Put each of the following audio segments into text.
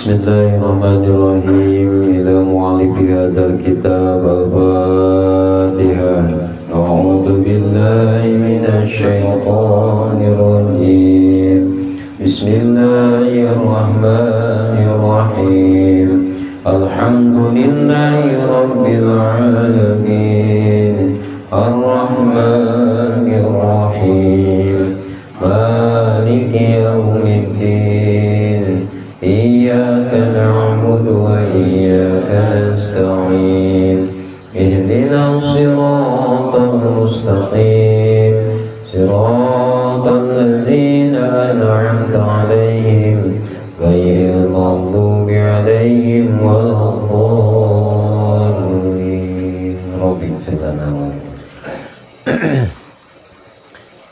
Bismillahirrahmanirrahim. Ila mu'allifi hadzal kitab al-Fatihah. A'udzu billahi minasy syaithanir rajim. Bismillahirrahmanirrahim. Alhamdulillahi rabbil alamin. Arrahmanir rahim. Maliki yaumiddin. Iyyaka na'budu wa iyyaka nasta'in. Ihdinas siratal mustaqim. Siratal ladzina an'amta 'alaihim ghairil maghdubi 'alaihim waladdallin. Rabbi ighfir lana wa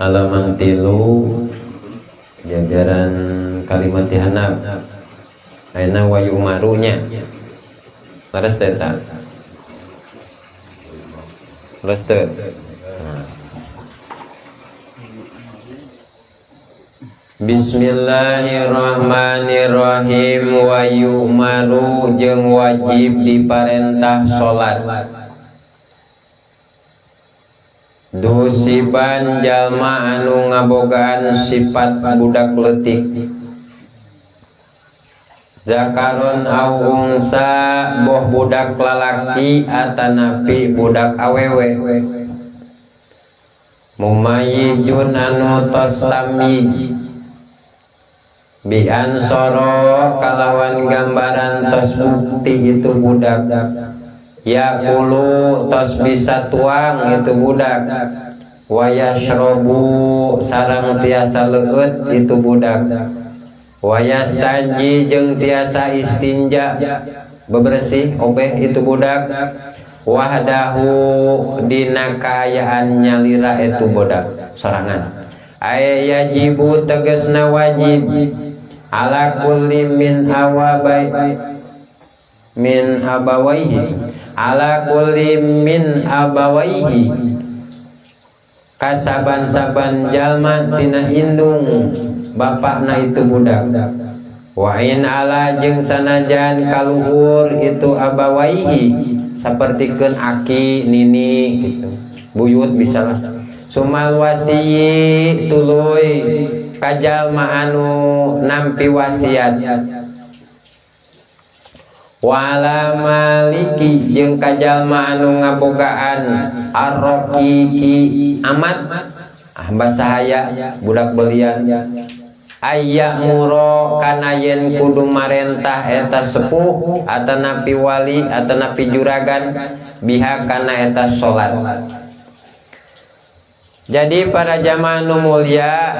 halaman 3 jajaran kalimat tihanap ayeuna wa yumarunya leres teh ta leres teh. Nah. Bismillahirrahmanirrahim. Wa yumaru jeung wajib diparentah salat dusiban jalma anu ngabogaan sifat budak leutik zakaron au unsa boh budak lalaki atanapi budak awewe mumayyijun anu tos tamyiz bi ansoro kalawan gambaran tos bukti itu budak ya kulu tos bisa tuang itu budak wayashrobu sarang tiasa leueut itu budak wayastanji jeung tiasa istinja bebersih obeh itu budak wahdahu dina kaayaan nyalira itu budak sorangan ay yajibu tegasna wajib ala kulli min awabai min abawaihi ala kulli min abawaihi kasaban-saban jalma tina indung bapakna itu budak wa in ala jeung sanajan kaluhur itu abawaihi sapertikeun aki nini gitu buyut bisalah sumal wasiyi tuluy kajalma anu nampi wasiat wala maliki jeung kajalma anu ngabogaan arroqiki amat hamba sahaya budak belian aya muro kana yen kudu marentah eta sepuh atanapi wali atanapi juragan biha kana eta salat. Jadi para jamaah nu mulia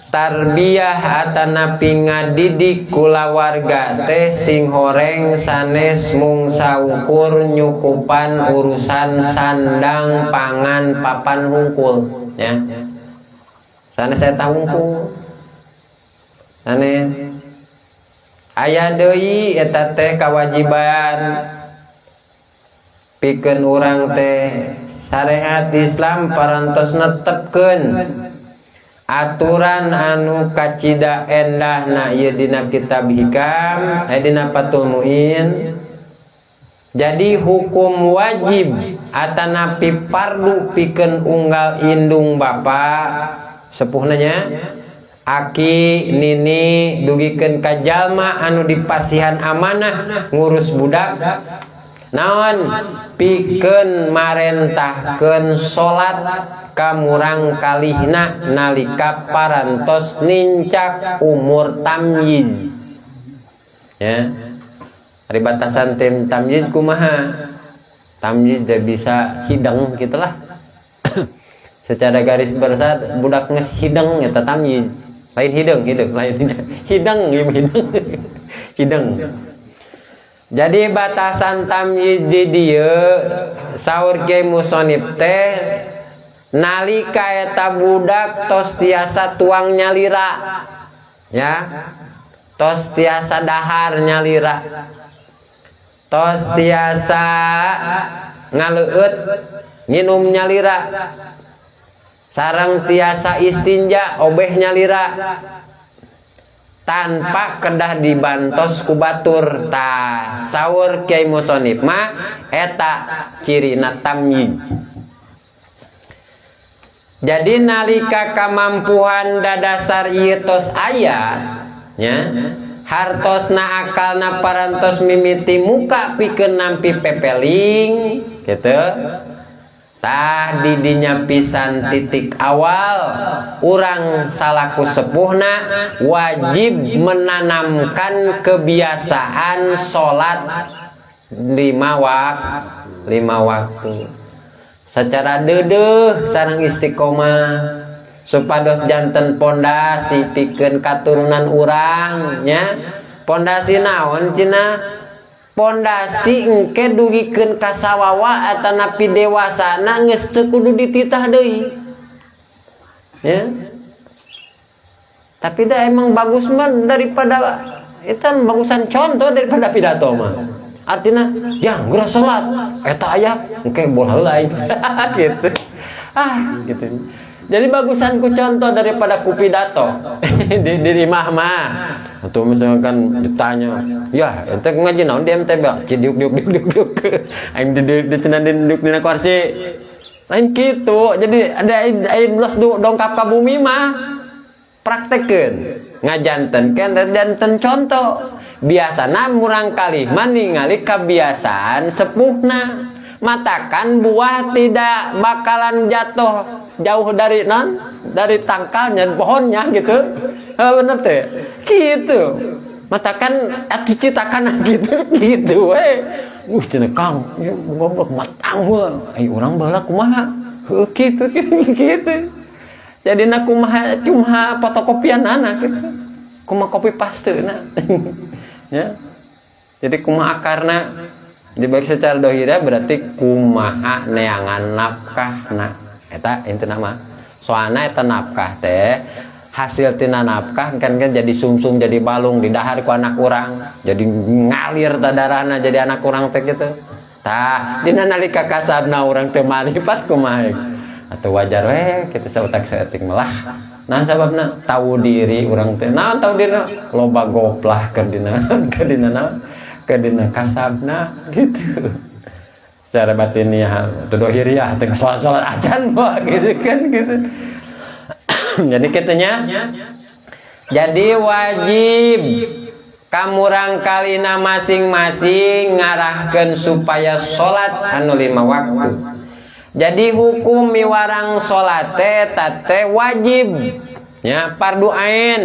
tarbiyah atanapi ngadidik kulawarga teh sing horeng sanes mung saukur nyukupan urusan sandang pangan papan hungkul ya. Sanes eta hungkul. Sanes aya deui eta teh kawajiban pikeun urang teh syariat Islam parantos netepkeun aturan anu kacida endahna ieu dina kitab hikam dina Fathul Muin. Jadi hukum wajib atanapi fardu pikeun unggal indung bapa sepuhna nya aki nini dugikeun ka jalma anu dipasihan amanah ngurus budak naon pikeun marentahkeun salat kamurang kalihna nalika parantos nincak umur tamyiz ya. Ari batasan tim tamyiz kumaha? Tamyiz teh bisa hidang gitulah. Secara garis besar budak geus hidang eta tamyiz. Lain hidung, hidung, lain hidang, hidung. Hidang. Jadi batasan tamyiz di dieu saur Kiai Musonib teh nalika eta budak tos tiasa tuang nyalira ya, tos tiasa dahar nyalira, tos tiasa ngaleueut nginum nyalira, sareng tiasa istinja obeh nyalira. Tanpa kedah dibantos ku batur. Tah, saur Kiai Musonif mah eta cirina tamyiz. Jadi nalika kamampuan dadasar ieu tos aya nya, hartosna akalna parantos mimiti muka pikeun nampi pepeling gitu. Tah, didinya pisan titik awal urang salaku sepuhna wajib menanamkan kebiasaan sholat 5 waktu secara deudeuh sareng istiqomah, supados janten pondasi pikeun katurunan urang nya. Pondasi naon cenah? Pondasi engke dugikeun ka sawawa atanapi dewasana geus teu kudu dititah deui ya. Tapi dah emang bagus mah daripada itu, bagusan contoh daripada pidato mah. Artinya yang geura salat eta aya engke bola lain gitu, ah gitu. Jadi bagusan ku contoh daripada ku pidato di imah mah. Atau misalkan ditanya, "Ya, ente ngaji naon di MTB?" Cidiuk diuk diuk diuk diuk. Aing di cenah di diuk dina kursi. Lain gitu. Jadi ada aing los dongkap ka bumi mah praktekeun. Ngajantenkeun janten contoh. Biasana murang kali mah ningali kebiasaan sepuhna. Matakan buah tidak bakalan jatuh jauh dari non dari tangkalnya, pohonnya gitu. Oh, bener teh gitu. Matakan atuh citakan gitu gitu we. Cenah Kang, ya goblok matang we. Ai urang baheula kumaha? Heuh, gitu gitu gitu. Jadi na kumaha, cuma fotokopian anak gitu. Kumaha copy paste na. Ya. Jadi kumaha akarna? Dibalik secara dohira berarti kumaha neangan nafkah. Eta intina mah. Soalna eta nafkah teh, hasil tina nafkah kan kan jadi sumsum, jadi balung didahar ku anak urang, jadi ngalir ta darahna jadi anak urang teh gitu. Tah, dina nalika kasabna urang teu maripat kumaha? Atau wajar we kitu sautak saeutik melah. Nah, sababna tahu diri urang teh. Naon tahu diri? Loba goplah keur dina naon? Keur dina kasabna gitu. Secara batiniah atau dohiriah teh salat-salat acan mah gitu kan gitu. Jadi kitanya jadi wajib ka murangkalihna masing-masing ngarahkeun supaya salat anu 5 waktu. Jadi hukum miwarang salat teh wajib ya, fardu ain.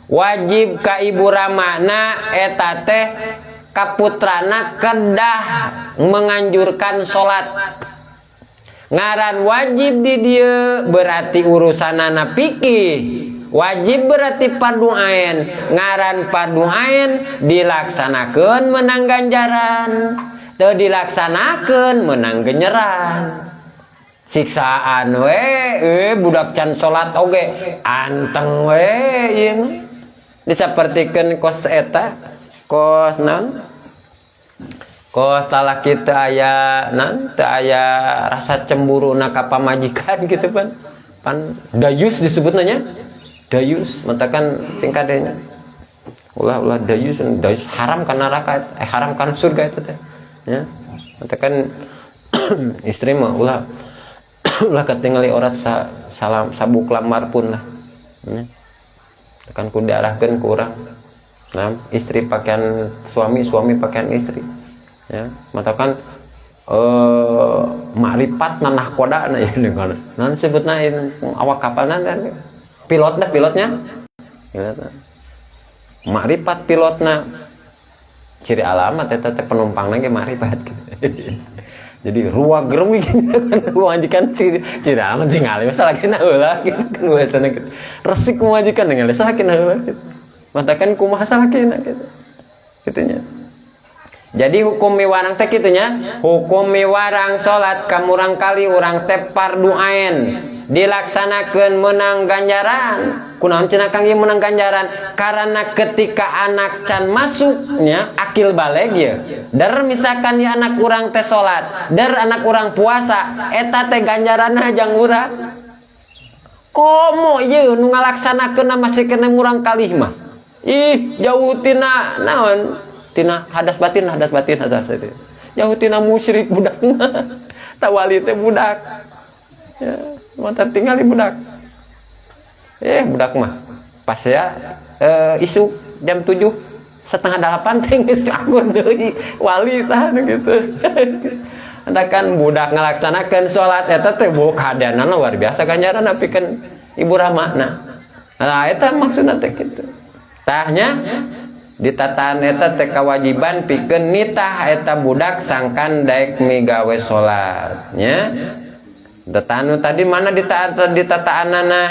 Wajib ka ibu ramana eta teh kaputrana kedah menganjurkan salat. Ngaran wajib di dia berarti urusanana fikih. Wajib berarti fardu ain. Ngaran fardu ain dilaksanakeun menang ganjaran, teu dilaksanakeun menang genyeran, siksaan we. Budak can salat oge anteng we ieu mah. Disapertikeun kos eta, kos naon, kos lalaki teu aya naon, teu aya rasa cemburu na ka pamajikan gitu pan. Pan dayus disebutna nya, dayus. Matakan singkatnya ulah ulah dayus, dayus haram karena neraka, eh, haram karena surga itu teh ya. Matakan istri mah ulah ulah ketinggali orat sa, salam sabuk lamar pun lah ya. Kan ku diarahkeun ku urang. Nah, istri pakaian suami, suami pakaian istri ya. Matakan makrifat na nahkoda na ya dengan nan sebutna awak kapal nan pilotna, pilotnya, pilotna makrifat, pilotna ciri alamat eta teh penumpang ge makrifat gitu. Jadi ruang gerung gitu kan majikan ciri ciri alamat tingali masalah kena heula gitu kan bahasana gitu. Resik majikan ningali salakina heula gitu. Matakan kumaha salakina gitu. Gitunya. Jadi hukum miwarang teh kitu nya, hukum miwarang salat ka murangkalih urang teh fardu ain. Dilaksanakeun menang ganjaran. Kunaon cenah Kang ieu menang ganjaran? Karena ketika anak can masuknya akil balig ya. Der misalkan ya anak urang teh salat, der anak urang puasa, eta teh ganjaranna jang urang. Komo ieu nu ngalaksanakeun masih kena murang kalih mah. Ih, jauh tina naon? Tina hadas batin, hadas batin, hadas itu. Jauh tina musyrik budak. Tah, wali teh budak. Ya, mata tinggal di budak. Eh, budak mah pas ya isuk jam 7 7:30 teh geus akur deui wali tah gitu. Ada kan budak ngalaksanakeun salat eta teh bu kahadeanna luar biasa, ganjaran pikeun ibu ramana. Nah, eta maksudna teh kitu. Tah nya, ditataan eta teh kewajiban pikeun nitah eta budak sangkan daek migawe salat nya. Tanu tadi mana ditataanana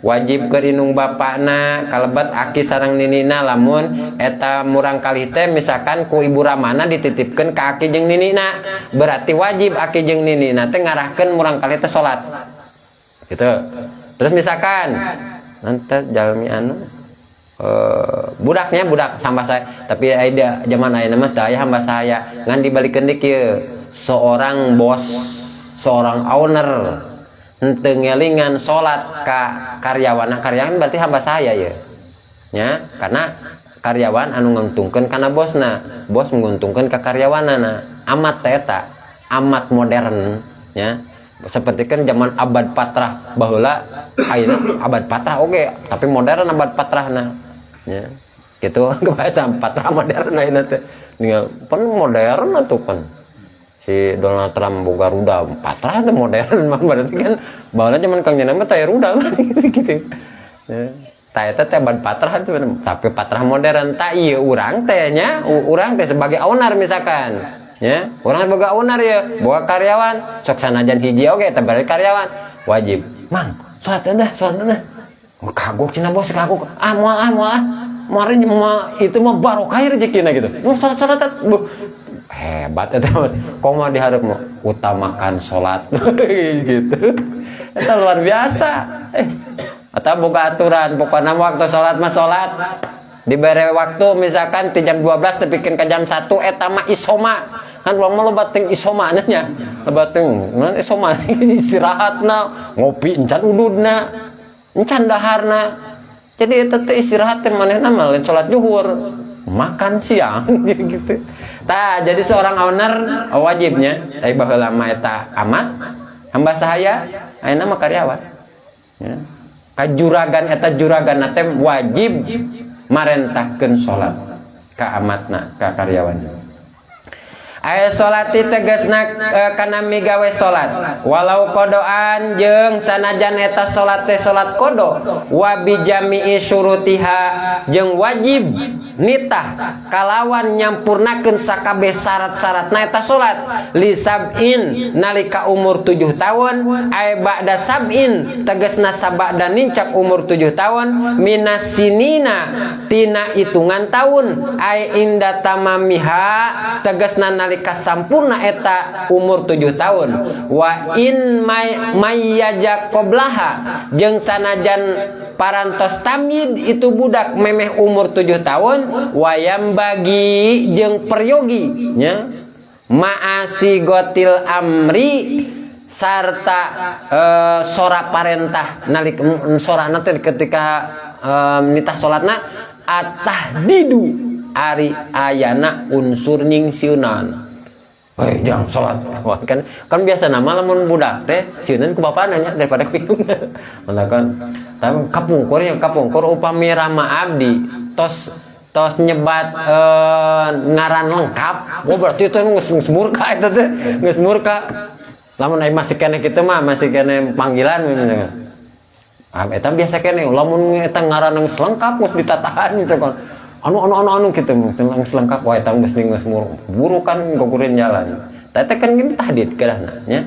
wajib ke indung bapakna, kalebet aki sareng ninina, lamun eta murang kali teh misalkan ku ibu ramana dititipkeun ka aki jeung ninina, berarti wajib aki jeung ninina teh ngarahkeun murang kali teh salat gitu. Terus misalkan nanti jalmi anu budaknya budak hamba saya, tapi ada zaman ayeuna mah teu aya hamba saya, ngan dibalikeun deui kieu, seorang bos, seorang owner henteu ngelingan salat ka karyawan, karyawan berarti hamba saya ya nya, karena karyawan anu nguntungkeun kana bosna, bos menguntungkeun ka karyawanana. Amat teh eta amat modern nya, seperti kan zaman abad patrah baheula, ayeuna abad patrah oke, tapi modern abad patrahna nya gitu. Bahasa patrah modern ayeuna teh tinggal pan modern atuh kan si Donald Trump boga rudal, patrah teh modern mah berarti kan baheula zaman Kang Jana mah teh rudal gitu gitu ya. Tah, eta teh abad patrah itu, tapi patrah modern. Tak iya, urang teh nya, urang teh sebagai owner misalkan ya, urang boga owner ya, boga karyawan, sok sanajan hiji oge teh berarti karyawan, wajib, "Mang, salat dah, salat dah." "Oh, kagok," cenah, "bos kagok." "Ah, moal, ah, moal, ah, moal moal, itu mah barokah rezekina," gitu. "Mau salat, salat." Bu, hebat eta, Mas. Komo diharap mau utamakan salat gitu. Eta luar biasa. Eh, atau boga aturan, pokoknya waktu salat mah salat. Diberi waktu misalkan di jam 12 tepikeun ke jam 1, eta mah isoma. Kan urang mah loba teuing isoma nya. Loba teuing naon isoma, istirahatna, ngopi encan ududna, encan daharna. Jadi eta teh istirahat teh manehna mah lain salat zuhur, makan siang gitu. Tah, jadi seorang owner wajibnya, tapi baheula mah eta amat hamba sahaya, ayeuna mah karyawan. Ya. Ka juragan, eta juragan teh wajib marentahkeun salat ka amatna, ka karyawanna. Aya salati tegasna kana migawe salat walau qodoan, jeung sanajan eta salat teh salat qodo, wa bijami'i syurutiha, jeung wajib nitah kalawan nyampurnakeun sakabeh syarat-syaratna eta salat, li sab'in nalika umur 7 tahun, ay ba'da sab'in tegasna sabada nincak umur 7 tahun, minas sinina tina hitungan tahun, ay inda tamamiha tegasna nalika sampurna eta umur 7 tahun, wa in mayyaja qoblaha, jeung sanajan parantos tamyiz itu budak memeh umur 7 tahun, wayam bagi jeung peryogi nya, ma'asi gotil amri sarta sora parentah, nalik sora nanti ketika nitah salatna, atahdidu ari ayana unsur nyingsieunan. "Hei, jangan sholat." Wah, kan kan biasa nama lamun budak teh sieunan ku bapana nya daripada ku indungna. Kan tapi kapungkur ya, kapungkur upami rama abdi tos tos nyebat ngaran lengkap, oh berarti itu geus murka, eta teh geus murka. Lamun aya masih keneh kitu mah masih keneh panggilan gitu. Ah, eta biasa keneh lamun eta ngaran geus lengkap, geus ditatahan misalkan anu anu anu anu gitu, geus lengkap, wah eta geus geus buruk kan gogurin jalan. Teh kan gini, tahdid kedahna nya.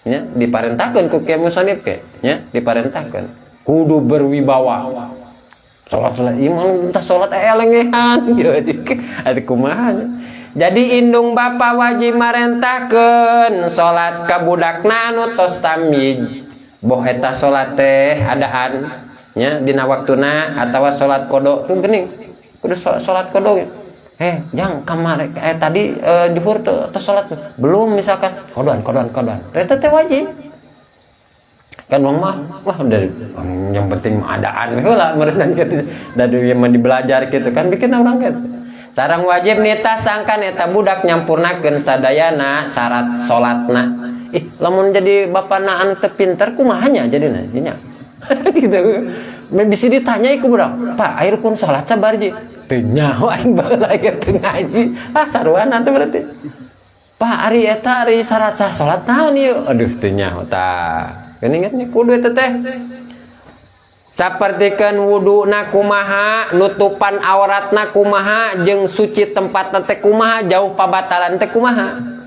Nya diparentahkeun ku kiai musonif ke nya, diparentahkeun kudu berwibawa. Salat, salat iman entah salat elengehan gitu, atuh kumaha. Jadi indung bapa wajib marentahkeun salat ka budakna anu tos tamyiz, boh eta salat teh adaan nya dina waktuna atawa salat qodo tuh geuning kudu salat qodo. "Eh, jang, kamar tadi zuhur tuh atau salat belum?" Misalkan, "Qodoan, qodoan, qodoan." Eta teh wajib. Kan urang mah wah dari yang penting adaan heula meureun kitu. Da duit mah dibelajar kitu kan bikin urang kitu. Sareng wajib nitah sangkan eta budak nyampurnakeun sadayana syarat salatna. Ih, lamun jadi bapana anu teu pinter kumaha nya jadina nya. Gitu. Bisa ditanya iku budak, "Pak, air kun salat sabar ji." Teu nyaho aing baheula ge teu ngaji. Ah sarwana teh berarti. Pak, ari eta ari syarat sah salat naon ieu? Aduh teu nyaho tah. Geuning nya kudu eta teh. Sapertikeun wuduna kumaha, nutupan auratna kumaha, jeung suci tempatna teh kumaha, jauh pabatalan teh kumaha.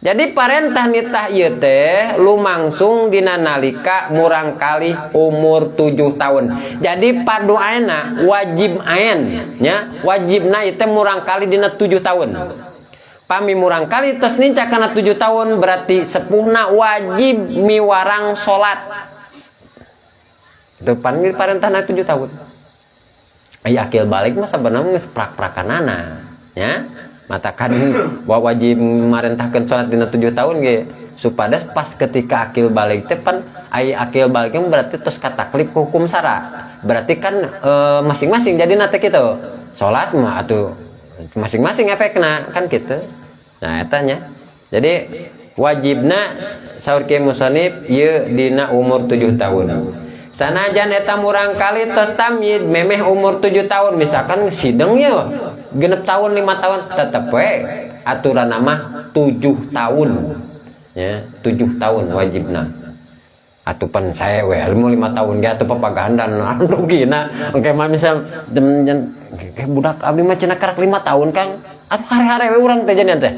Jadi parentah nitah ieu teh lumangsung dina nalika murangkalih umur 7 tahun. Jadi fardu aina wajib ain nya, wajibna ieu teh murangkalih dina 7 tahun. Pami murangkalih tos nincak kana 7 tahun berarti sepuhna wajib miwarang salat. Itu pan parentahna 7 tahun. Aya akil balik mah sabenerna geus prak-prakanana nya. Matakan wajib marentahkeun salat dina 7 tahun ge supados pas ketika akil balik teh pan aya akil balik berarti tos kataklif hukum sara. Berarti kan masing-masing jadi nate kitu. Salat mah atuh masing-masing efekna kan kitu. Nah eta nya. Jadi wajibna saur Kiai Musonif ieu dina umur 7 tahun. Sanajan eta murangkalih tos tamyiz memeh umur 7 tahun misalkan sideng ye 6 tahun 5 tahun tetep we aturan mah 7 tahun ya, 7 tahun wajibna. Atuh pan saya we ilmu 5 tahun ge atuh papagahan rugina engke mah misal ke budak abdi mah cenah karak 5 tahun Kang atuh hare-hare we urang teh jadian teh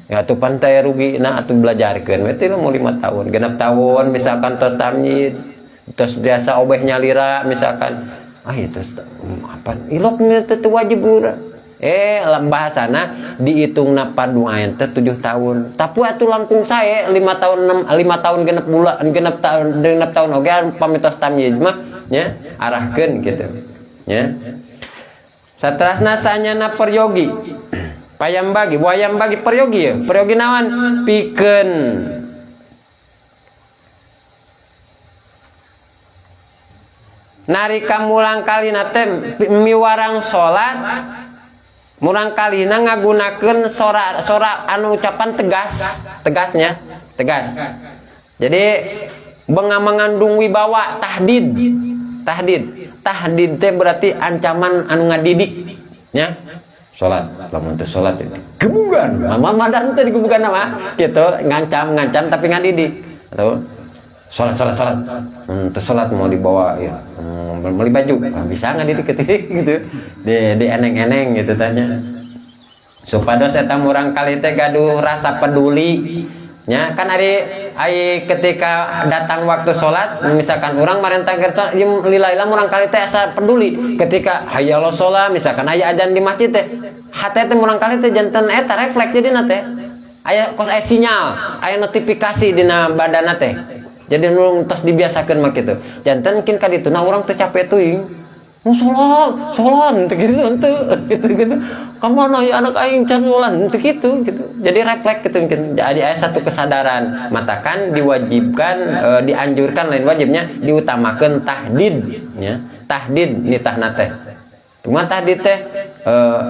ya atuh pan teh rugina atuh belajarkeun we teh mau 5 tahun 6 tahun misalkan tos tamyiz tos biasa obeh nyalira misalkan ah itu apa ilok teh wajib urang bahasana dihitungna fardu ain teh 7 tahun. Tapi atuh langkung sae 5 tahun 6, 5 tahun genep bulan, genep tahun, genep tahun oge pami tos tamyiz mah nya arahkeun kitu. Nya. Saterasna sanyana peryogi. Payam bagi, wayam bagi peryogi ya. Peryogi naon? Pikeun narika murangkalihna teh miwarang salat murangkalihna ngagunakeun sora anu ucapan tegas, tegasnya, tegas. Jadi mengandung wibawa tahdid. Tahdid. Tahdid teh berarti ancaman anu ngadidik nya. Salat, lamun teu salat gebugan. Mama madan teh digebugan mah gitu, ngancam-ngancam tapi ngadidik. Atau salat salat salat. Teu salat mau dibawa ya, beli baju. Nah, bisa ngadidik gitu. Di eneng-eneng gitu tanya. Supados eta murangkalih teh gaduh rasa peduli. Nya kan ari ai ketika datang waktu salat misalkan urang marentahkeun salat ieu lila-lila murangkalih teh asa peduli ketika hayya ala shalah misalkan aya ajan di masjid teh hate teh murangkalih teh janten eta refleks jadina teh aya kos aya sinyal aya notifikasi dina badanna teh jadi nu tos dibiasakeun mah kitu janten kin ka dituna urang teh capek teuing nu salat salat teu kitu henteu gitu gitu ka mana ya anak aing can salat henteu kitu gitu jadi refleks gitu mungkin jadi aya satu kesadaran matakan diwajibkan dianjurkan lain wajibnya diutamakeun tahdid nya tahdid nitahna teh cuma tahdid teh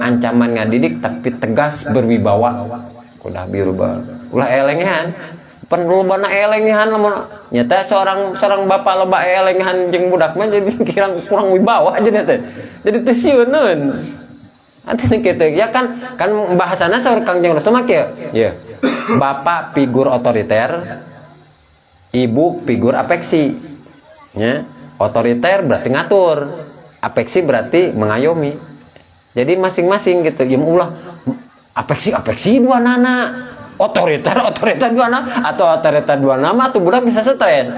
ancaman ngadidik tapi tegas berwibawa udah biru ulah elengehan pan lobana elengehan lamun nyata seorang bapak loba elengehan jeung budak mah jadi kurang wibawa aja teh jadi teu sieuneun artinya gitu ya kan kan bahasana saur Kangjeng Rasul mah kieu ya bapak figur otoriter ibu figur afeksi nya otoriter berarti ngatur afeksi berarti mengayomi jadi masing-masing gitu ya ulah afeksi afeksi dua nana otoriter otoriter dua nama atau otoriter dua nama tuh budak bisa stres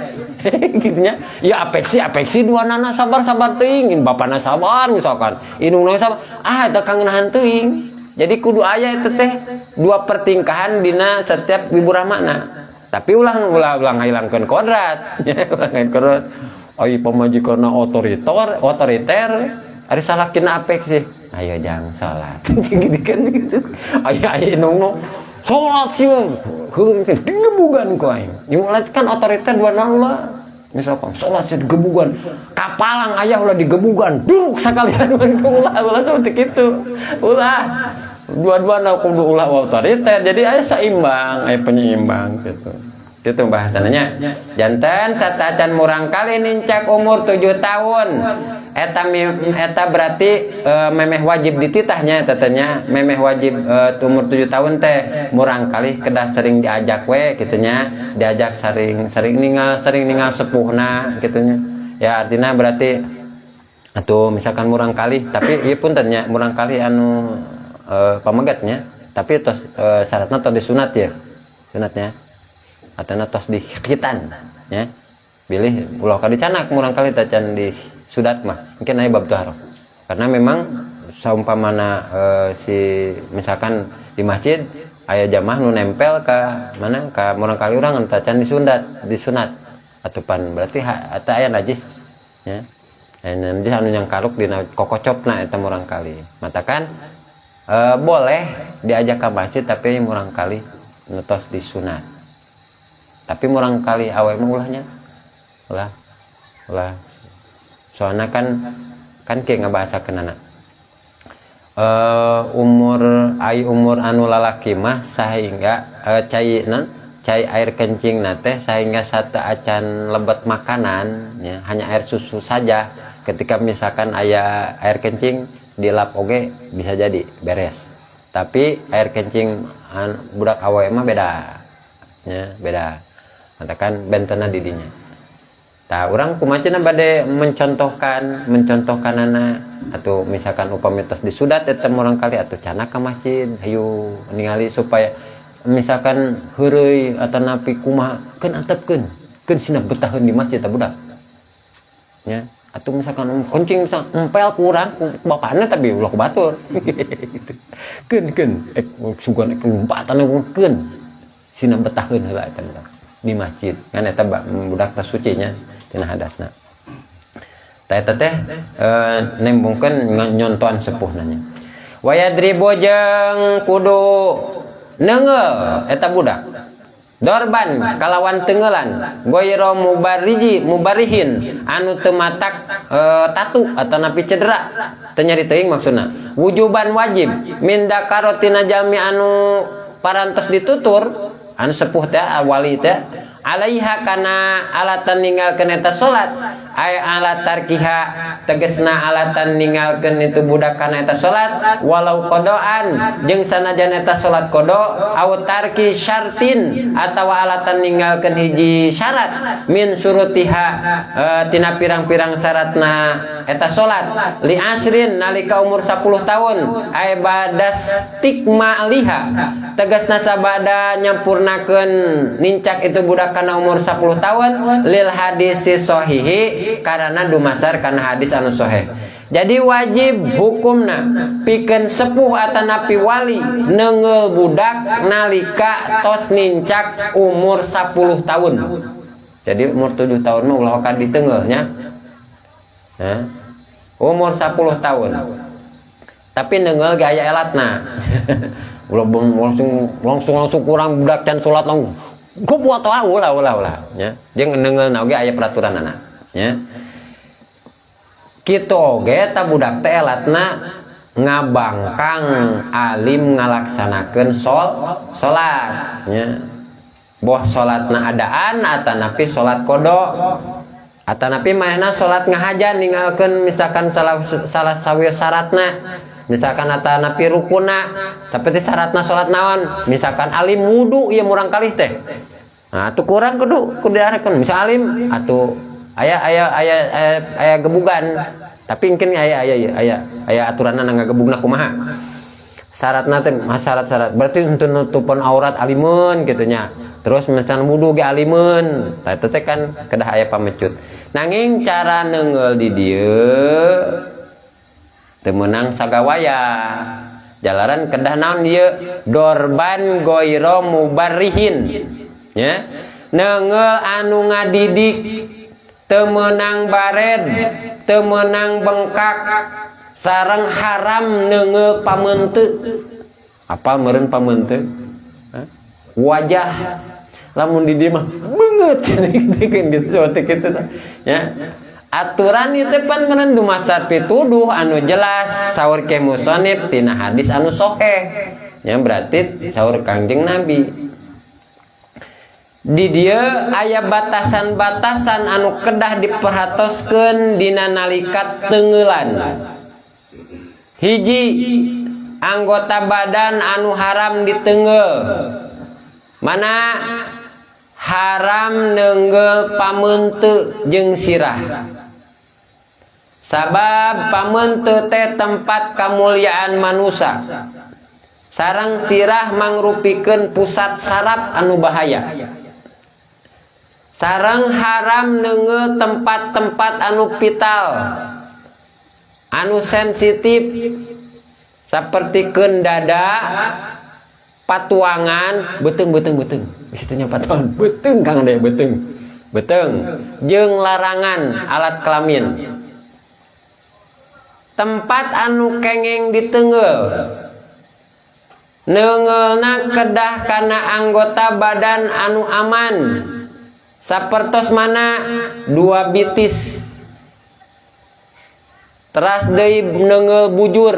gitunya ya afeksi afeksi dua nana sabar sabar teuing in bapana sabar misalkan indungna sabar ah eta kangenahan teuing jadi kudu aya eta teh dua pertingkahan dina setiap ibu rahmana tapi ulah ulah ulah ngahilangkeun kodrat ulah ngahilangkeun kodrat ai pamajikanna otoriter otoriter ari salakina afeksi ayo jangan salat gitu kan gitu ayo ayo indungna salat sih heuh digebugan ku aing. Nyulat kan otoriter dua nol lah. Misalkan sholat sih digebugan, kapalang ayah ulah digebugan, duruk sekalian ulah, ulah seperti itu, ulah. Dua-dua kudu ulah otoriter, jadi aya seimbang, aya penyeimbang gitu. Itu bahasannya. Janten satacan murangkali nincak umur 7 tahun, eta berarti memeh wajib dititahnya tetenya, memeh wajib umur 7 tahun teh murangkali kedah sering diajak we gitunya, diajak sering sering ningal sepuhna gitunya. Ya artinya berarti atau misalkan murangkali, tapi ieu pun nya murangkali anu pamegatnya, tapi tos syaratna tos disunat ya, sunatnya atau tos di khitan ya, bilih ulah ka dicanak murangkali tacan di sudat mah mungkin aya bab taharah, karena memang saumpamana si misalkan di masjid aya jamaah nu nempel ka mana ka murangkali urang tacan disunat, disunat atupan berarti eta aya najis ya, aya najis anu nyangkaruk dina kokocopna eta murangkali. Matakan boleh diajak ke masjid tapi murangkali nu tos disunat. Tapi murangkali awe mah ulahnya, ulah, ulah. Soalnya kan kieu ngabahasakeunana, umur ai umur anu lalaki mah sehingga cai non cai air kencing teh sehingga satu acan lebet makanan ya, hanya air susu saja. Ketika misalkan aya air kencing dilap oge bisa jadi beres, tapi air kencing budak awe mah beda ya, beda. Katakan bentena didinya. Tah urang kumaha cenah bade mencontohkan anak atau misalkan upami tos disudat eta murangkali atau cana ka masjid, hayu ningali supaya misalkan heureuy atanapi kumaha keun antepkeun, keun sina betaheun di masjid eta budak. Ya, atau misalkan kencing misal empel kurang bapakna tapi ulah ku batur. Gitu. Keun keun sugan lompatan keun sina betaheun heula eta budak di masjid. Kan eta budak teh sucinya tina hadasna. Tah eta teh nembungkeun nyontohan sepuhna nya. Wayadribu jeung kudu neunggeul eta budak. Dorban kalawan tenggelan goyro mubarriji mubarrihin anu teu matak tatu atanapi cedera teu nyeri teuing maksudna wujuban wajib min dakarotina jalmi anu parantos ditutur anu sepuh teh wali teh alaiha kana alatan ninggalkeun eta salat ay ala tarkiha tegesna alatan ninggalkeun itu budak kana eta salat walau qadaan jeung sanajan eta salat qada au tarki syartin atawa alatan ninggalkeun hiji syarat min syurutiha tina pirang-pirang syaratna eta salat li asrin nalika umur 10 tahun ay badas tikmaliha tegasna sabada nyampurnakeun nincak itu budak kana umur 10 tahun lil hadis sahihi karena dumasar kana hadis anu sahih. Jadi wajib hukumna pikeun sepuh atanapi wali neunggeul budak nalika tos nincak umur 10 tahun. Jadi umur 7 tahun mah ulah ka diteunggeul nya. Hah? Umur 10 tahun. Tapi neunggeul ge aya elatna. Ulah langsung kurang budak can salat langsung kuat ulah ulah ulah ulah nya. Jeung neunggeul na oge aya peraturanana nya. Kitu oge ta budak teh elatna ngabangkang alim ngalaksanakeun salat nya. Boh salatna adaan atanapi salat qada atanapi manehna salat ngahajan ninggalkeun misalkan salah sawios syaratna misalkan atanapi rukuna seperti syaratna salat naon misalkan alim wudu ieu murangkalih teh. Nah, atuh kurang kudu diarahkeun misal alim atuh aya gebugan tapi mungkin aya aturanna ngagebugna kumaha syaratna teh syarat-syarat berarti untuk nutupan aurat alimun gitu nya. Terus misalkan wudu ge alimun tah eta teh kan kedah aya pamecut. Nanging cara neunggeul di dieu teu meunang sagawaya jalaran kedah naon ieu dorban goiro mubarrihin nya neunggeul anu ngadidik teu meunang bared teu meunang bengkak sareng haram neunggeul pameunte. Apal meureun pameunte? Hah? Wajah lamun di dieu mah beungeut Beungeut gitu seperti kitu ya. Aturan itu pan meureun dumasar pituduh anu jelas saur ke musonib tina hadis anu soheh ya, berarti saur Kangjeng Nabi. Di dia aya batasan-batasan anu kedah diperhatoskeun dina nalika tenggelan. Hiji, anggota badan anu haram ditenggel. Mana haram nenggel pameunte jeung sirah. Sabab pameunte teh tempat kamuliaan manusia. Sareng sirah mangrupikeun pusat saraf anu bahaya. Sareng haram nenggel tempat-tempat anu vital, anu sensitif seperti dada, patuangan, beuteung beuteung beuteung. Disitunya patuangan, beuteung Kang deh, beuteung. Beuteung jeung larangan alat kelamin. Tempat anu kengeng ditenggel. Neungeulna kedah kana anggota badan anu aman. Sapertos mana dua bitis. Teras deui neungeul bujur.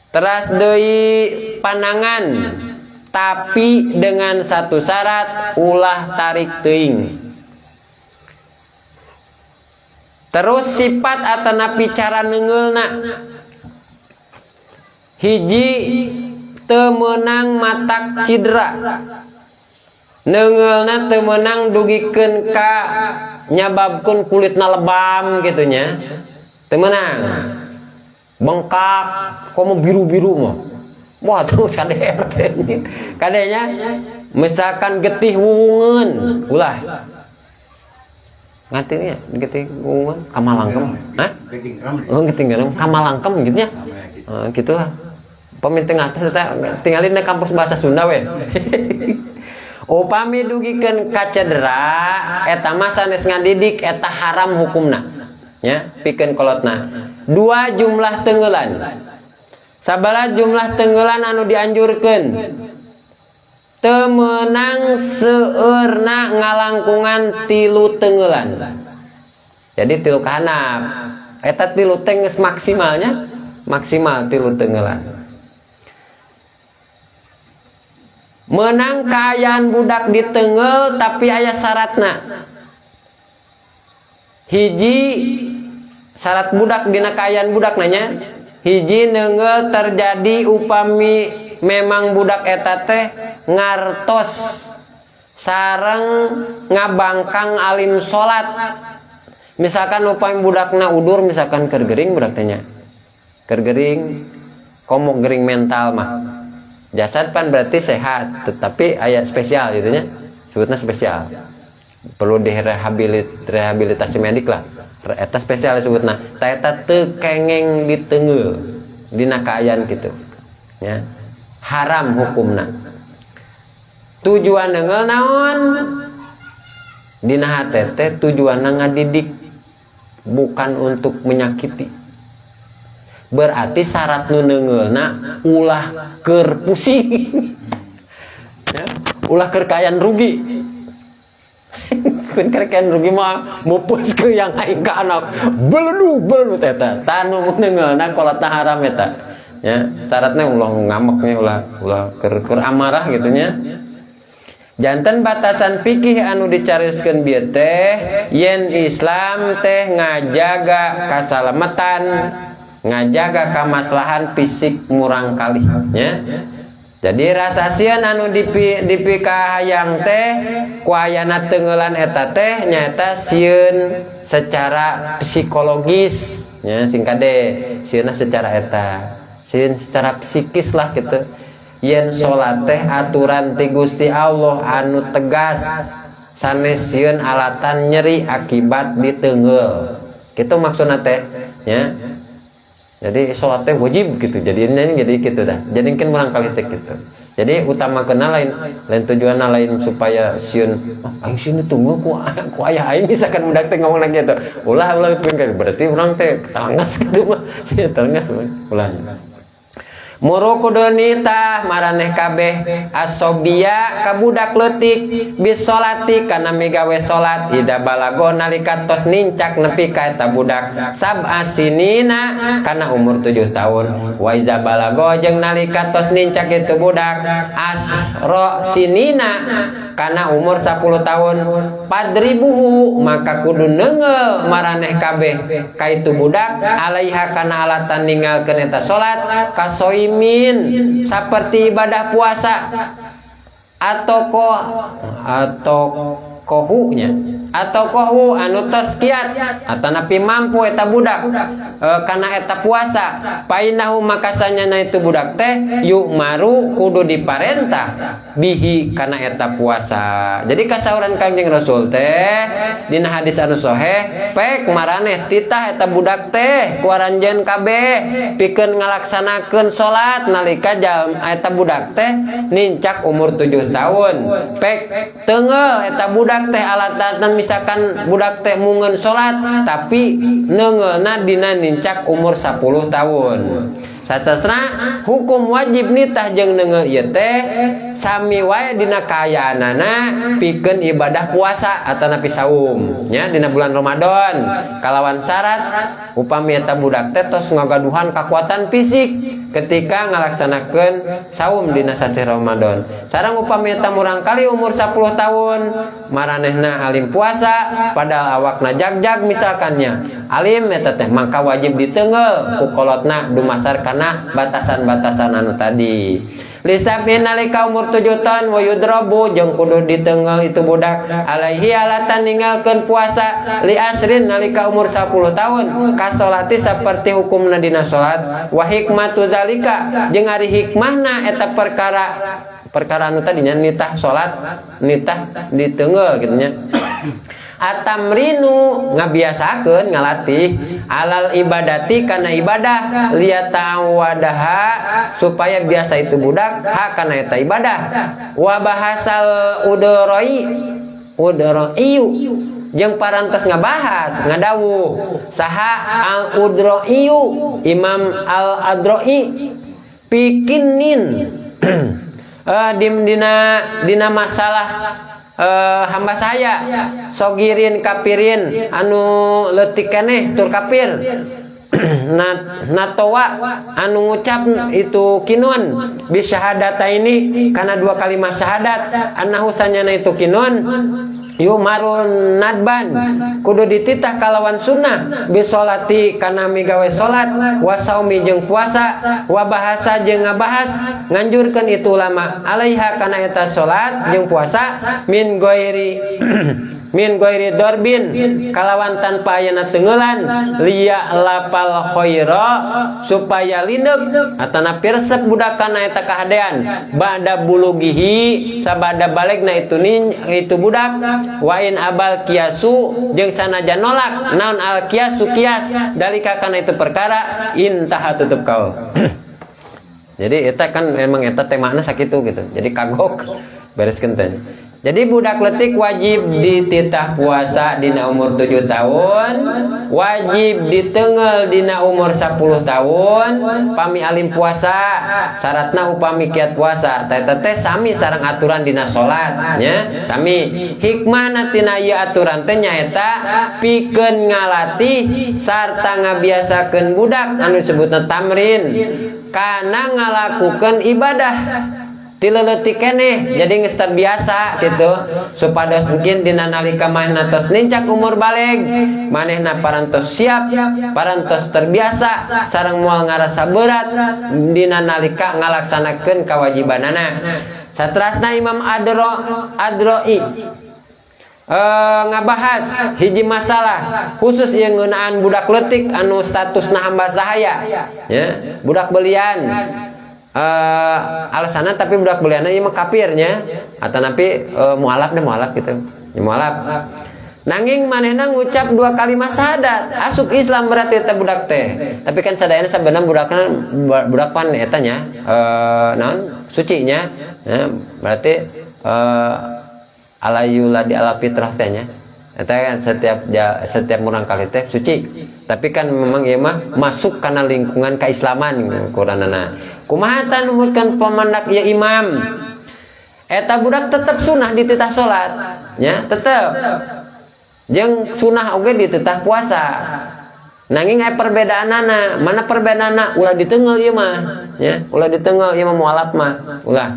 Teras deui panangan, tapi dengan satu syarat, ulah tarik teuing. Terus sifat atanapi cara neungeulna. Hiji, teu meunang matak cidera. Neungeulna teu meunang dugikeun ka nyababkeun kulitna lebam kitu nya. Teu meunang. Bengkak, komo biru-biru mah. Wah, terus KDR teh. Kadenya misalkan getih wuwungeun, ulah. Ngarti nya getih wuwungeun kamalangkem. Hah? Oh, getih gerem kamalangkem gitu nya. Oh, gitulah. Pami teu ngartos teh tinggalin di kampus bahasa Sunda we. Upami dugikeun ka cedera eta mah sanes ngadidik, eta haram hukumna. Ya, pikeun kolotna. Dua, jumlah tenggelan. Sabaraha jumlah tenggelan anu dianjurkeun? Teu meunang seueurna ngalangkungan 3 tenggelan. Jadi 3 kahanap. Eta 3 teh geus maksimalnya, maksimal 3 tenggelan. Menang kaayaan budak ditenggel tapi aya syaratna. Hiji, syarat budak dina kaayaan budak nanya. Hiji, neungeul terjadi upami memang budak eta teh ngartos sareng ngabangkang alim salat. Misalkan upami budakna udur, misalkan keur gering budak teh nya. Keur gering, komo gering mental mah. Jasad pan berarti sehat, tetapi aya spesial gitu nya. Sebutna spesial. Perlu direhabilitasi medik lah. Eta spesial sebutna. Ta eta teu kengeng ditengeul dina kaayaan kitu. Ya. Haram hukumna. Tujuan neungeul naon? Dina hate teh tujuanna ngadidik, bukan untuk menyakiti. Berarti syarat nu neungeulna ulah keur pusing. Ya, ulah keur kaayaan rugi. Kun keur kaayaan rugi mah mupus ke yang aing ka anak. Beledu beledu teh eta. Tah nu neungeulna kolotna haram eta. Ya, syaratnya ulah ngameknya, ulah ulah keur keur amarah gitu nya. Janten batasan fikih anu dicarioskeun bieu teh yen Islam teh ngajaga kasalamatan, ngajaga kamaslahan fisik murang kalih nya. Jadi rasa sieun anu dipikahayang teh ku ayana tenggelan eta teh nyaeta sieun secara psikologis nya, sing kade sieunna secara eta, sieun secara psikis lah gitu. Yen salat teh aturan ti Gusti Allah anu tegas, sanes sieun alatan nyeri akibat ditenggel. Kitu maksudna teh nya. Jadi salat teh wajib gitu. Jadi ini jadi gitu dah. Jadi kan murang kali teh gitu. Jadi utama kena lain lain tujuanna lain supaya sieun, oh, aing sieun tunggu ku ayah aing misalkan budak teh ngomong lagi gitu. Ulah ulah berarti urang teh telenges gitu mah. Telenges ulah. Muru kudu nitah maraneh kabeh as-shobiyya ka budak leutik bisolati kana migawe salat ida balago nalika tos nincak nepi ka eta budak sab'a sinina kana umur 7 tahun, wa iza balago jeung nalika tos nincak itu budak asyra sinina kana umur 10 tahun, fadribuhu maka kudu neunggeul maraneh kabeh ka itu budak alaiha kana alatan ninggalkeun eta salat kasoimin seperti ibadah puasa atau ko atau kohunya atau kohu anu tos kiat atau napi mampu eta budak kana eta puasa, painahu maka sanyana itu budak teh yu'maru kudu diparentah bihi kana eta puasa. Jadi kasauran Kangjeng Rasul teh dina hadis anu soheh, pek maraneh titah eta budak teh ku aranjeun kabeh pikeun ngalaksanakeun salat nalika jam eta budak teh nincak umur 7 tahun. Pek teunggeul eta budak teh alatan misalkan budak teh mungeun salat tapi neungeulna dina nincak umur 10 tahun. Satasna hukum wajib nitah jeung neungeul ieu teh sami wae dina kaayaanana pikeun ibadah puasa atanapi saum nya dina bulan Ramadan, kalawan syarat upami eta budak teh tos ngagaduhan kakuatan fisik ketika ngalaksanakeun saum dina sasih Ramadan. Sareng upami eta murangkali umur 10 tahun maranehna alim puasa padahal awakna jag-jag misalkannya alim eta teh maka wajib diteunggeul ku kolotna dumasar kana batasan-batasan anu tadi. Lisabin nalika umur 7 tahun wa yudrabu jeung kudu diteunggeul itu budak alaihi alatan ninggalkeun puasa li asrin nalika umur 10 tahun kasolati seperti hukumna dina salat, wa hikmatu zalika jeung ari hikmahna eta perkara perkara anu tadinya nitah salat nitah diteunggeul kitu nya. Atamrinu ngabiasakeun ngalatih alal ibadati kana ibadah liyata'awadaha supaya biasa itu budak ha kana eta ibadah, wa bahasal udroi udroiyu jeung parantos ngabahas ngadawuh saha al udroiyu Imam al Adroi pikinin dina dina masalah hamba saya sogirin kapirin anu leutik keneh tur kafir natowa anu ngucap itu kinun bisyahadata ini karena dua kalimat syahadat annahu sanyana itu kinun yumarun nadban kudu dititah kalawan sunnah bisolati kana migawe salat wasaumi jeung puasa wa bahasa jeung ngabahas nganjurkeun itu ulama alaiha kana eta salat jeung puasa min ghairi dorbin kalawan tanpa ayana teunggeulan liya lapal khaira supaya lineuk atanapi resep budak kana eta kahadean ba'da bulugihi sabada balegna itu nin itu budak wa in abal kiasu jeung sanajan nolak naon al kiasu kias dalika kana itu perkara intaha tutup kaul. Jadi eta kan memang eta temana sakitu gitu. Jadi kagok bereskeun teh. Jadi budak letik wajib dititah puasa dina umur 7 tahun, wajib diteunggeul dina umur 10 tahun, pami alim puasa, syaratna upami kiat puasa. Teh teh sami sareng aturan dina salat nya, sami. Hikmahna tina ieu aturan teh nyaeta pikeun ngalatih sarta ngabiasakeun budak anu disebutna tamrin kana ngalakukeun ibadah ti leutik keneh, jadi geus terbiasa gitu supados mungkin dina nalika manehna tos nincak umur baleg manehna parantos siap parantos terbiasa sareng moal ngarasa berat dina nalika ngalaksanakeun kewajibanana. Satrasna Imam Adroi ngabahas hiji masalah khusus yang ngeunaan budak leutik anu statusna hamba sahaya ya, budak belian, alasannya tapi budak belianna ieu mah kafirnya atau napi mualaf deh, mualaf gitu ya, mualaf nanging manehna ngucap dua kalimat syahadat asup Islam berarti eta budak teh. Tapi kan sadayana sabenerna budakna budak pan eta nya, naon sucinya ya, berarti alayula di ala fitrah teh nya eta kan setiap murang kali teh suci, tapi kan memang ieu mah masuk kana lingkungan keislaman kuranana. Kumaha tah numutkeun pemendak ieu imam? Eta budak tetep sunah dititah salat, nya, tetep. Jeung sunah oge dititah puasa. Nanging aya perbedaanana, mana perbedaanana? Ulah diteunggeul ieu mah, nya, ulah diteunggeul ieu mah mualaf mah, ulah.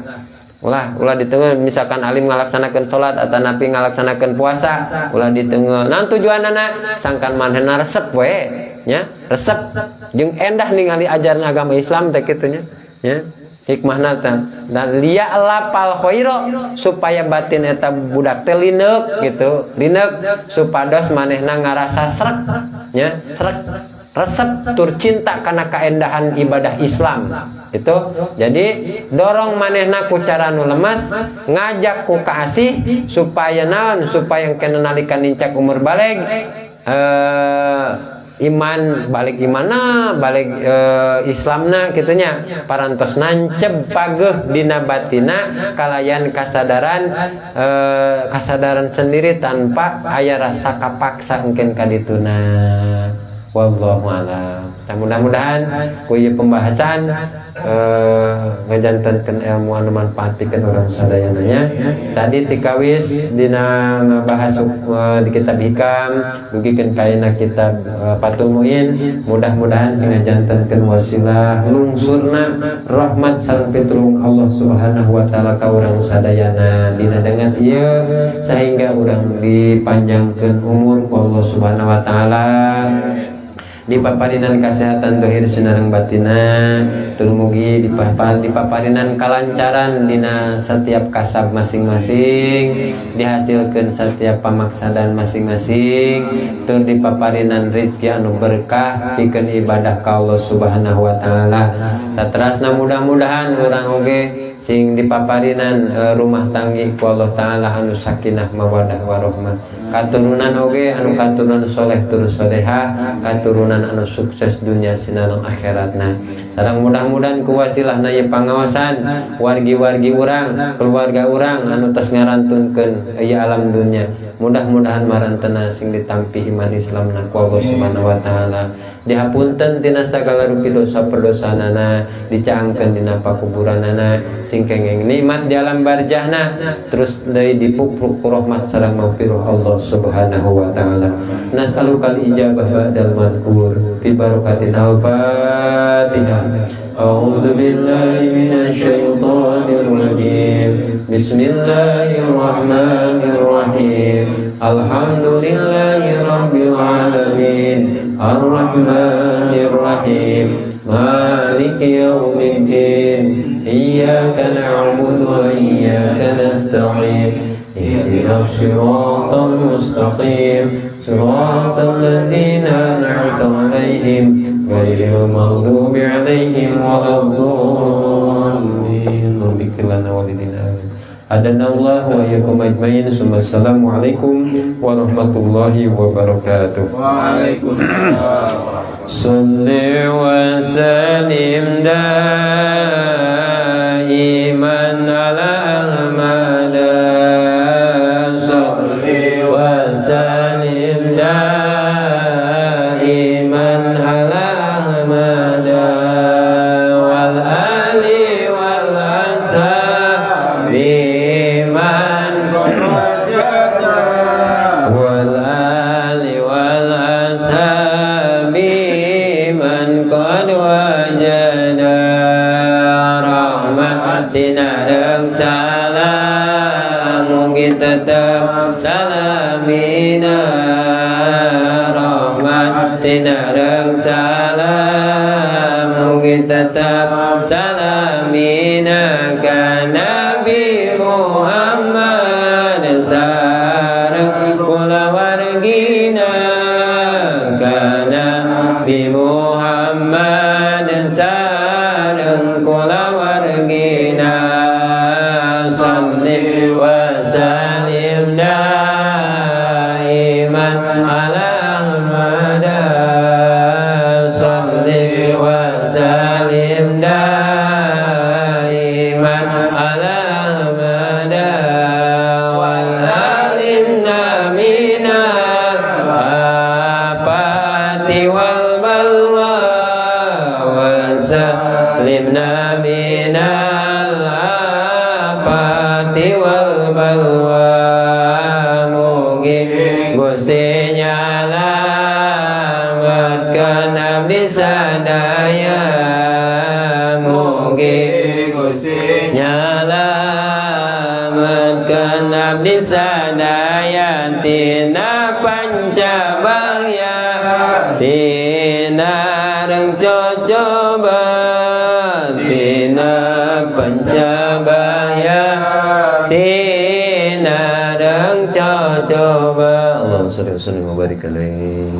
Ulah, ulah diteunggeul misalkan alim ngalaksanakeun salat atanapi ngalaksanakeun puasa, ulah diteunggeul. Naon tujuanana? Sangkan manehna resep we, nya, resep jeung endah ningali ajaran agama Islam teh kitu nya, nya. Hikmahna teh dan liya'lafal khaira supaya batin eta budak teh lineuk gitu, lineuk supados manehna ngarasa srek, nya, srek, resep tur cinta kana kaendahan ibadah Islam itu. Jadi dorong manehna ku cara nu lemes, ngajak ku kaasih supaya naon, supaya kena nalika nincak umur balig, iman balik imana balik, Islamna kitunya, parantos nanceb pageh dina batina kalayan kasadaran, kasadaran sendiri tanpa aya rasa kapaksa engken kadituna. Wallahu a'lam. Nah, mudah-mudahan ku ieu pembahasan ngajantenkeun ilmu anu manfaat pikeun urang sadayana nya. Tadi tikawis dina ngabahas di kitab Hikam dugikeun ka ayeuna kitab Fathul Muin, mudah-mudahan sing ngajantenkeun wasilah lungsurna rahmat sareng pitulung Allah Subhanahu wa taala ka urang sadayana dina dengan ieu, sehingga urang dipanjangkeun umur ku Allah Subhanahu wa taala, dipaparinan kesehatan dohir sinareng batina, tur mugi dipaparinan kalancaran dina setiap kasab masing-masing, dihasilkan setiap pamaksadan masing-masing, tur dipaparinan rizki anu berkah pikeun ibadah ka Allah Subhanahu wa taala. Saterasna mudah-mudahan urang oge sing dipaparinan rumah tanggi ku Allah taala anu sakinah mawadah warohmah, katurunan oge anu katurunan soleh tur soleha, katurunan anu sukses dunia sinareng akhiratna. Sareng mudah-mudahan ku wasilahna ieu pangaosan, wargi-wargi urang, keluarga urang anu tos ngarantunkeun ieu alam dunia, mudah-mudahan marantena sing ditampi iman Islamna ku Allah Subhanahu wa taala, dihapunten tina sagala rupi dosa perdosanana, dicaangkeun dina pakuburanana, sing kenging nikmat di alam barjahna, terus deui dipupruk ku rahmat sareng maghfirah Allah Subhanahu wa taala. Nas'alukal ijabah ba'dal madhkur fi barakatil al-Fatihah. A'udzu billahi minasyaitonir rajim. Bismillahirrahmanirrahim. Alhamdulillahi rabbil alamin. Arrahmanir rahim. Maliki yaumiddin. Iyyaka na'budu wa iyyaka nasta'in. Ihdinas siratal mustaqim. Siratal ladzina an'amta 'alaihim ghairil maghdubi 'alaihim waladdallin. Rabbil lana walidina. Hadanallahu wa iyyakum ajmain. Assalamualaikum warahmatullahi wabarakatuh. Waalaikumsalam. Salli wa sallim daiman ala Ahmad. Salli wa sallim daiman ala Ahmad wal ali wal ashabi man wal ali wal ashabi man qad wajada rahmat sinareng salam mugi tetep salamina, rahmat sinareng salam mugi tetep salamina ka Nabi Muhammad sareng kulawargina, ka Nabi Muhammad sareng kulawargina. Salli wa sallim daiman ala Ahmad. Salli wa sallim daiman ala Ahmad wa salimna minal afati wal balwa wa salimna wal balwa. Mugi Gusti nyalametkeun abdi sadaya. Mugi Gusti nyalametkeun abdi sadaya tina pancabaya, tina cocoba, tina pancabaya, tina cocoba. Allahumma sholli wa sallim wa barik alaihi.